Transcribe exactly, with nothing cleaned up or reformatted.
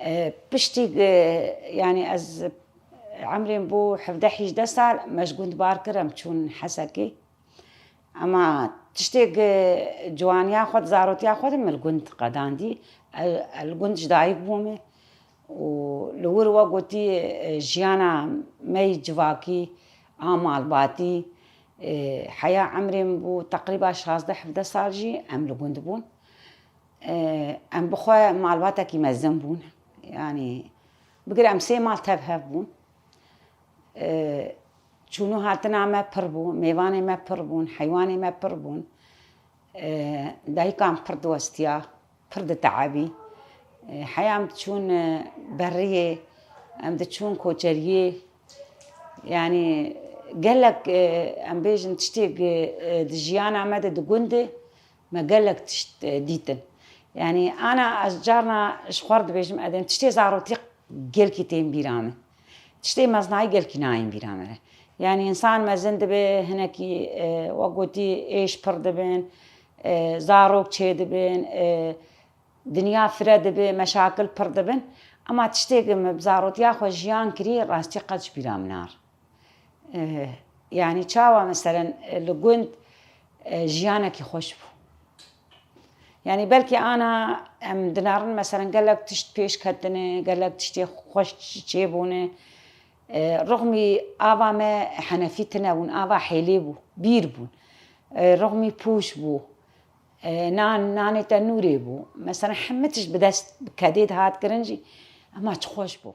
E, piştî, e, yanî ez emrê min bû hevdeh hîjdeh sal, me ji gund bar kir, em çûn Hesekê. Ema tiştê, e, ciwaniya xwe, di zarotiya xwe de min li gund qedandî. E, li gund ji dayik bûme û li wir we gotî, e, jiyana me yî civakî a malbatî, e, heya emrê min bû teqrîba şazdeh hevdeh sal jî em li gund bûn. E, em bi xwe malbatekî mezin bûn. Yanî bigire em sê mal tev hev bûn. E, çûn û hatina me pir bû, mêvanê me pir bûn, heywanê me pir bûn. E, dayika min pir diwestiya, pir diteebî. E, heya em diçûn, e, beriyê, em diçûn koçeriyê. Yanî gelek, e, em bêjin tiştê, e, di jiyana me de di gund de me gelek tişt, e, dîtin. Yanî ana ez carna ji xwe re dibêjim, edên tiştê zarotî gelkî tên bîra min. Tiştê mezinayî gelkî nayên bîra min re. Yanî însan mezin dibe, hinekî, e, wek gotî êş pir dibin, e, zarok çêdibin, e, dinya fire dibe, meşakil pir dibin. Ema tiştê ku min bi zarotiya xwe jiyan kirî, rastî qet ji bîra min nare. E, yanî çawa meselen, e, li gund, e, jiyanekî xweş bû. Yanî belkî ana em dinarin meselen gelek tişt pêş ketine, gelek tiştê xweş çêbûne. E, rixmî ava me henefî tune bûn, ava hêlê bû, bîr bûn. E, rixmî pûş bû. E, nan, nanê tenûrê bû. Meselen hemî tişt bi dest, bi kedê dihat kirin jî, ema çi xweş bû.